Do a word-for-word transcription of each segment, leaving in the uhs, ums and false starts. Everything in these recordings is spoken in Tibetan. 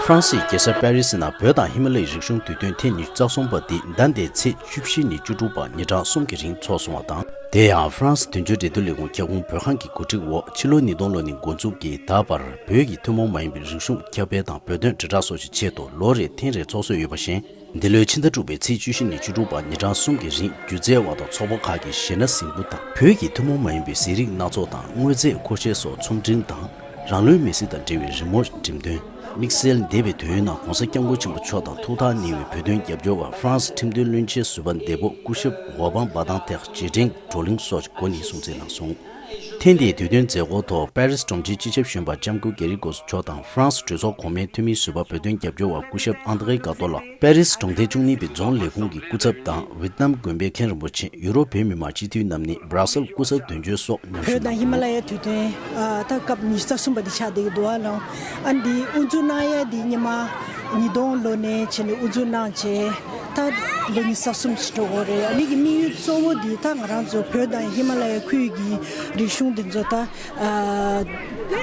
ཧྥ་རན་སིའི་རྒྱལ་ས་པེ་རི་སི་ནང་བོད་དང་ཧི་མ་ལ་ཡའི་རིག་གཞུང་དུས་སྟོན་ཐེངས་ཉི་ཤུ་རྩ་གསུམ་པ་འདི་ཟླ་འདིའི་ཚེས་བཅུ་བཞི་ནས་བཅུ་དྲུག་བར་ཉིན་གྲངས་གསུམ་གྱི་རིང་འཚོགས་སོང་བ་དང་། དེ་ཡང་ཧྥ་རན་སི་དོན་གཅོད་འབྲེལ་མཐུད་ལས་ཁུངས་ཁྱབ་ཁོངས་བོད་ཁང་གི་གོ་སྒྲིག་འོག་ཕྱི་ལོ་ཉིས་སྟོང་ལོ་ནས་འགོ་འཛུགས་ཀྱིས་ད་བར་བོད་ཀྱི་ཐུན་མོང་མ་ཡིན་པའི་རིག་གཞུང་ཁྱབ་སྤེལ་དང་བོད་དོན་དྲིལ་བསྒྲགས་སོགས་ཀྱི་ཆེད་དུ་ལོ་རེར་ཐེངས་རེ་འཚོགས་སྲོལ་ཡོད་པ་བཞིན། འདི་ལོའི་ཕྱི་ཟླ་དྲུག་པའི་ཚེས་བཅུ་བཞི་ནས་བཅུ་དྲུག་བར་ཉིན་གྲངས་གསུམ་གྱི་རིང་སྒྱུ་རྩལ་བ་དང་ཚོགས་པ་ཁག་གིས་གཞས་སྣ་ཟིང་འབུ་དང་བོད་ཀྱི་ཐུན་མོང་མ་ཡིན་པའི་ཟས་རིགས་སྣ་ཚོགས་དང་དངོས་རྫས་མཁོ་ཆས་སོགས་ཚོང་འབྲེལ་དང་རང་ལུས་མེར་སྲེག་དང་འབྲེལ་བའི་རི་མོ་འགྲེམས་སྟོན། དམིགས་བསལ་འདས་པའི་དུས་ཡུན་ནང་༸གོང་ས་༸སྐྱབས་མགོན་ཆེན་པོ་མཆོག་དང་ཐུགས་ཐག་ཉེ་བའི་བོད་དོན་རྒྱབ་སྐྱོར་བ་ཧྥ་རན་སི་ཁྲིམས་དོན་བློན་ཆེན་ཟུར་པ་འདས་པོ་སྐུ་ཞབས་ཝ་པང་འབའ་ཐང་ཐེག་རྗེས་དྲན་བགྲོ་གླེང་སོགས་ཀྱི་སྒོ་ནས་སྲུང་བརྩི་གནང་སོང་། ཐེངས་འདིའི་དུས་སྟོན་མཛད་སྒོའི་ཐོག་པེ་རི་སི་གྲོང་ཁྱེར་སྤྱི་ཁྱབ་གཞོན་པ་ལྕམ་སྐུ་གེ་རི་གོ་སུ་མཆོག་དང་ཧྥ་རན་སི་གྲོས་ཚོགས་གོང་མའི་འཐུས་མི་ཟུར་པ་བོད་དོན་རྒྱབ་སྐྱོར་བ་སྐུ་ཞབས་ཨན་དྲེ་ཀ་ཏོ་ལགས། པེ་རི་སི་གྲོང་སྡེ་བཅུ་གཉིས་པའི་རྫོང་ལས་ཁུངས་ཀྱི་སྐུ་ཚབ་དང་ཝེད་ནམ་དགོན་པའི་མཁན་རིན་པོ་ཆེ། ཡུ་རོབ་བོད་མི་མང་སྤྱི་འཐུས་རྣམ་གཉིས། སྦྲ་སེལ་སྐུ་ཚབ་དོན་གཅོད་སོགས་མཉམ་ཞུགས་བོད་དང་ཧི་མ་ལ་ཡའི་དུས་སྟོན་ཨ་ད་སྐབས་ཉི་ཤུ་རྩ་གསུམ་པ་འདི་ཆགས་བསྡད་ཀྱི་འདུག་ཨ་ལགས། ཨ་འདི་དབུ་འཛུགས་གནང་ཡས་འདི་སྔོན་མ་ཉིས་སྟོང་ལོ་ནས་བྱས་ནས་དབུ་འཛུགས་གནང་བྱས་ད་ལོ་ཉི་ཤུ་རྩ་གསུམ་ཞིག་འགྲོ་གི་རེད། ཨ་ནི་གི་དམིགས་ཡུལ་གཙོ་བོ་འདི་ད་ང་རང་ཚོ་བོད་དང་ཧི་མ་ལ་ཡའི་ཁུལ་གྱི་རིག་གཞུང་འདི་ཚོ་ད་ཨ་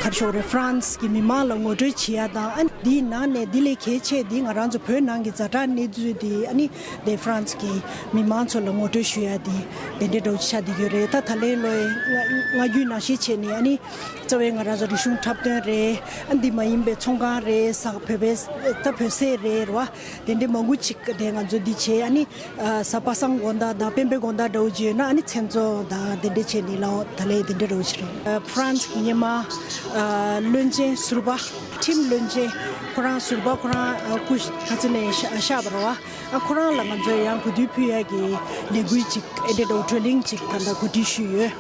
ག་རེ་ཞུ་དགོས་རེད། ཧྥ་རན་སི་གི་མི་མང་ལ་ངོ་སྤྲོད་བྱེད་ཡ་དང་། ཨ་ནི་འདིའི་ནང་ནས་འདི་ལས་གལ་ཆེ་འདི་ང་རང་ཚོ་བོད་ནང་གི་ཛ་དྲག་གནས་ཚུལ་འདི་ཨ་ནི་དེ་ཧྥ་རན་སི་གི་མི་མང་ཚོ་ལ་ངོ་སྤྲོད་ཞུ་ཡ་འདི་དེ་འདྲའི་འདྲ་བོ་ཆགས་བསྡད་ཡོད་རེད། ད་ད་ལན་ལོའི་སྔ་སྔ་རྒྱུའི་ནང་བཞིན་བྱས་ནས་ཨ་ནི་རྩ་བའི་ང་རང་ཚོ་རིག་གཞུང་འཁྲབ་སྟོན་རེད། ཨ་འདི་མ་ཡིན་པའི་ཚོང་ཁང་རེད། ས་བོད་པའི་ད་བོད་ཟས་རེད་རེད་བ། དེ་འདྲའི་མང་པོ་ཅིག་དེ་ང་ཚོ་འདི་བྱས། ཨ་ནི་ཨ་ས་པ་སངས་དགོང་དག་དང་སྤེན་པའི་དགོང་དག་འདྲ་བོ་ཅིག་ཡོད་ན་ཨ་ནི་མཚན་ཚོགས་དང་དེ་འདྲ་བྱས་ནས་ལའོ་ད་ལན་དེ་འདྲ་འདྲ་བོ་ཅིག་རེད། ཨ་ཧྥ་རན་སི་གི་སྔོན་མ་ཨ་བློན་ཆེན་ཟུར་པ་ཁྲིམས་བློན་ཆེན་ཁོ་རང་ཟུར་པ་ཁོ་རང་ཨ་སྐུ་ག་ཚོད་ནས་གཤགས་པ་རེད་བ། ཨ་ཁོ་རང་ལ་ང་ཚོས་ཡང་གུས་འདུད་ཕུལ་ཡ་གི་ལས་འགུལ་ཅིག་ཨེ་འདྲ་འདྲ་བོ་བགྲོ་གླེང་ཅིག་ད་ལྟ་གོ་སྒྲིག་ཞུས་ཡོད།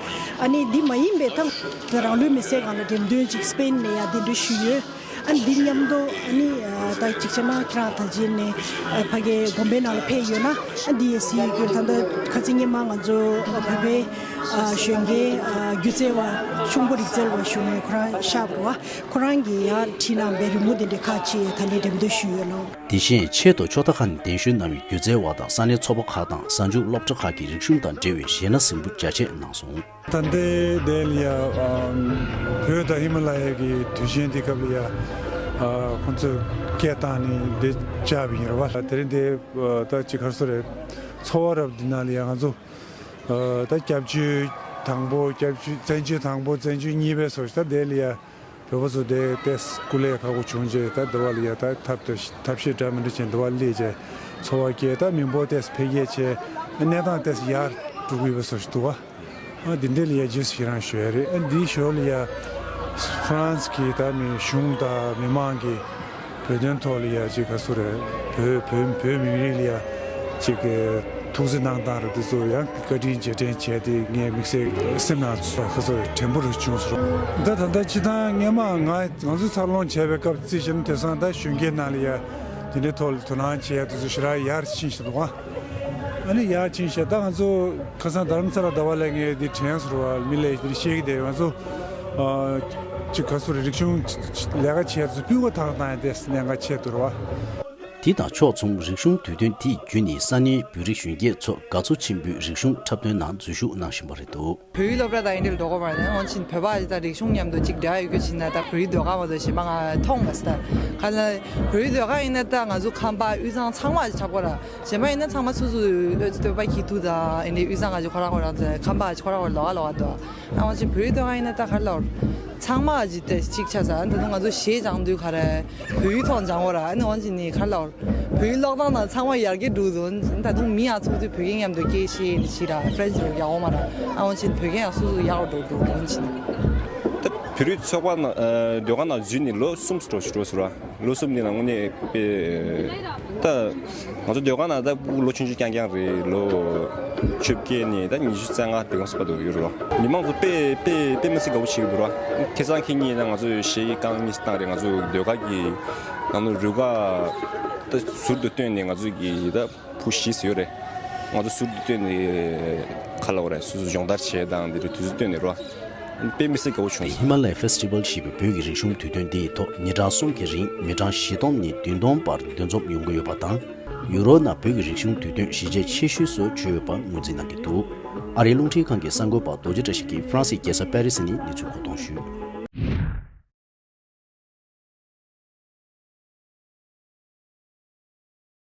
ཨ་ནི་འདི་མ་ཡིན་པའི་ཐང་ད་རང་ལུས་མེར་སྲེག་སྒང་ལ་འགྲེམས་སྟོན་ཅིག་སྤེན་ནས་ཡ་དེ་འདྲ་ཞུས་ཡོད། ཨ་འདི་མཉམ་དུ་ཨ་ནི་ཨ་ད་ཅིག་བྱས་ན་ཁྱེད་རང་ད་རྗེས་ནས་ཨ་ཕ་གིའི་དགོན་པའི་ནང་ལ་ཕེབས་ཡོད་ན་ཨ་འདི་ཡི་སྲིད་ཡིག་གི་ད་ལྟ་ཁ་ཚིག་སྔོན་མ་ང་ཚོ་བོད་པའི་ཨ་གཞོན་སྐྱེས་ཨ་སྒྱུ་རྩལ་བ་ཤོང་པོ་རིག་རྩལ་བ་ཞུ་མཁན་ཁོ་རང་ཤག་པ་རེད་བ། ཁོ་རང་གིས་ཡང་བྲིས་གནང་པའི་རི་མོ་དེ་འདྲའི་ཁག་ཅིག་ད་ལན་འགྲེམས་སྟོན་ཞུས་ཡོད་ལོ། དེ་བཞིན་ཆེད་དུ་ཕྱོགས་མཐའ་ཁག་ནས་གདན་ཞུ་གནང་བའི་སྒྱུ་རྩལ་བ་དང་ས་གནས་ཚོགས་པ་ཁག་དང་གཟའ་མཇུག་སློབ་གྲྭ་ཁག་གིས་རིག་གཞུང་དང་འབྲེལ་བའི་གཞས་སྣ་ཟིང་འབུ་རྒྱ་ཆེ་གནང་སོང་། ད་ལྟའི་དེ་ལ་ཡ་ཨམ་བོད་དང་ཧི་མ་ལ་ཡ་གི་དུས་ཆེན་འདི་སྐབས་ལ་ཡ་ཨ་ཁོང་ཚོས་སྐད་བཏང་ནས་འདི་བཅར་བ་ཡིན་རེད་བ། དེ་རིང་འདི་ཨ་ད་ཅི་ག་རེ་ཟེར་རེད། ཚོགས་པ་རབ་འདི་ནང་ལ་ཡ་ང་ཚོ་ཨ་ད་སྐྱབས་བཅོལ་དང་པོ་སྐྱབས་བཅོལ་བཙན་བྱོལ་དང་པོ་བཙན་བྱོལ་གཉིས་པའི་སོ་ཞིག་ད་དེ་ལ་ཡ་བོད་པ་ཚོ་དེ་ཏེས་སྐུ་ལས་ཁག་པོ་བྱུང་རྗེས་ད་འདི་བ་ལ་ཡ་ད་ཐབས་ཐབས་ཤེས་འདྲ་མི་འདྲ་བྱས་འདི་བ་སླེབས་རྗེས་འཚོ་བ་སྐྱེལ། ད་མི་འབོར་ཏེས་འཕེལ་རྒྱས་བྱས་གནས་སྟངས་ཏེས་ཡར་འགྲོ་གི་ཡོད་པའི་སོ་ཞིག་འདུག་བ། ཨ་འདི་འདྲ་ལ་ཡ་རྗེས་སུ་ཡི་རང་ཞུ་ཡ་རེད། ཨ་འདིའི་ཞོར་ལ་ཡ་ཧྥ་རན་སི་གི་ད་མི་གཞུང་དང་མི་མང་གི་བོད་དོན་ཐོག་ལ་ཡ་ཅིག་ག་ཚོད་རེད། བོད་བོད་བོད་མི་རིགས་ལ་ཡ་ཅིག་གི་ཐུགས་བརྩེ་གནང་སྟངས་རེད། འདི་ཚོ་ཡང་བཀའ་དྲིན་རྗེས་དྲན་བྱས་ཏེ་ངའི་དམིགས་བསལ་སེམས་ནང་ཚོར་ཁ་ཚོར་དྲན་པོ་རུ་བྱུང་སོང་། ད་ད་ལྟ་སྤྱི་བཏང་སྔོན་མ་ང་ང་ཚོ་འཚར་ལོངས་བྱས་པའི་སྐབས་རྩིས་བྱས་ན་དེང་སང་ད་གཞོན་སྐྱེས་ནང་ལ་ཡ་དེ་འདྲའི་ཐོག་ལ་དོ་སྣང་བྱེད་ཡ་དེ་ཚོ་ཞེ་དྲག་ཡར་ཕྱིན་བཞིན་འདུག་ཨ། ཨ་ནི་ཡར་ཕྱིན་བྱས་ད་ང་ཚོ་ཁ་སང་དྷ་རམ་ས་ལ་ཟླ་བ་ལས་ངས་འདི་དྲན་སོང་བ། མི་ལས་འདིར་བཤད་ཀྱི་བསྡད་ཡོད། ང་ཚོ་ཨ་ཅིག་ག་ཚོད་རེད། རིག་གཞུང་ལས་ཀ་བྱས་ཚོ་སྤུས་ཀ་དག་བཏང་ཡ་དེ་གནད་འགག་ཆེ་འདུག་ར་བ། དེ་དང་ཕྱོགས་མཚུངས། རིག་གཞུང་དུས་སྟོན་དེའི་བརྒྱུད་ནས་ས་གནས་བོད་རིགས་གཞོན་སྐྱེས་ཚོ་དགའ་ཚོར་ཆེན་པོས་རིག་གཞུང་འཁྲབ་སྟོན་ནང་འཛུལ་ཞུགས་གནང་བཞིན་པ་རེད་འདུག་བོད་ཡིག་སློབ་གྲྭ་དང་ཡིན་འདྲ་འགྲོ་དགོས་པ་རེད། འོན་ཀྱང་བོད་པ་ཅིག་དང་རིག་གཞུང་མཉམ་དུ་ཅིག་འབྲེལ་བ་ཡོད་རྒྱུ་ཅིག་ན་ད་བོད་ཡིག་ཟློས་གར་མ་གཏོགས་གཞན་པ་ང་མཐོང་མ་སྲིད། ད་ག་ལ་བོད་ཡིག་ཟློས་གར་ཡིན་ན་ད་ང་ཚོ་ཁམས་པ་དབུས་གཙང་ཚང་མ་ཅིག་འཁྲབ་དགོས་ར། གཞན་པ་ཡིན་ན་ཚང་མ་སོ་སོའི་ཨོ་ཙི་སྟོད་པ་གི་ཐུག་དང་ཨེ་འདྲའི་དབུས་གཙང་ག་ཅིག་ཁོ་རང་ཁོ་རང་ཚོ་ཁམས་པ་ཅིག་ཁོ་རང་ཁོ་རང་ལོགས་ཀ་ལོགས་ཀ་འདུག་ཨ་འོན་ཀྱང་བོད་ཡིག་ཟློས་གར་ཡིན་ན་ད་ག་ལ་ཚང་མ་ཅིག་ད་ཅིག་ཆ་ཚང་ད་དུང་ང་ཚོ་གཞས་སྦྱང་དུས་ག་རེ་བོད་ཡིག་ཐོག་སྦྱང་དགོས་ར། ཨ་ནི་འོན་ཀྱང་ནི་ག་ལ་བོད་ཡིག་ཀློག་སྟངས་དང་ཚང་མ་ཡར་རྒྱས་འགྲོ་འདུག་ད་དུང་མི་ཡང་ཚོགས་དུས་བོད་སྐད་མཉམ་དུ་སྐད་བཤད་ནི་ཞིག་ར། ཧྥ་རན་སི་རུ་ཡག་འོ་མ་ར། ཨ་འོན་ཀྱང་བོད་སྐད་ཡང་སོ་སོ་ཡག་འགྲོ་འགྲོ་འོན་ཀྱང་ནི། ད་བོད་རིགས་ཚོགས་པ་ནང་ཟློས་གར་ནང་འཛུལ་ནས་ལོ་གསུམ་འགྲོ་འགྲོ་ཟེར་བ། ལོ་གསུམ་འདི་ལ་དངོས་གནས་དཔེ་ད་ང་ཚོ་ཟློས་གར་ནང་ད་ལོ་ཆུང་ཆུང་རྐྱང་རྐྱང་རེད། ལོ་བཅོ་བརྒྱད་ནས་ད་ཉི་ཤུ་རྩ་ལྔ་དེ་གོང་སུ་བར་དུ་ཡོད་རེད་བ། མི་མང་ཚོ་དཔེ་དཔེ་དཔེ་མི་སྲིད་དགའ་པོ་བྱེད་ཀྱི་འདུག་ར། ཁ་སང་ཁ་ཉིན་ད་ང་ཚོ་གཞས་ཀྱི་རྐང་གཉིས་བཏང་རེད། ང་ཚོ་ཟློས་གར་གྱི་ནང་ནས་རུ་ཁག་ད་ཟུར་དུ་བཏོན་ནས་ང་ཚོ་གི་ད་བུ་བཞི་ཙམ་ཡོད་རེད། ང་ཚོ་ཟུར་དུ་བཏོན་ནས་ག་ལབ་དགོས་རེད། སོ་སོ་སྦྱོང་བརྡར་བྱས་དང་འདི་འདྲ་དུས་ཚོད་བཏོན་ནས་རོ། དཔེ་མི་སྲིད་དགའ་པོ་བྱུང་སོང་། ཧི་མ་ལ་ཡ་ཕེ་སི་ཊི་བལ་ཞེས་པའི་བོད་ཀྱི་རིག་གཞུང་དུས་སྟོན་འདིའི་ཐོག་ཉིན་གྲངས་གསུམ་གྱི་རིང་མི་གྲངས་བཞི་སྟོང་ནས་བདུན་སྟོང་བར་འདུ་འཛོམས་ཡོང་གི་ཡོད་པ་དང་། ཡུ་རོབ་ནང་བོད་ཀྱི་རིག་གཞུང་དུས་སྟོན་གཞི་རྒྱ་ཆེ་ཤོས་སུ་གྱུར་ཡོད་པ་ངོས་འཛིན་གནང་གི་འདུག་ཨ་རིའི་རླུང་འཕྲིན་ཁང་གི་གསར་འགོད་པ་རྡོ་རྗེ་བཀྲ་ཤིས་ཀྱིས་ཧྥ་རན་སིའི་རྒྱལ་ས་པེ་རི་སི་ནས་གནས་ཚུལ་མགོ་འཐོམས་ཞུས།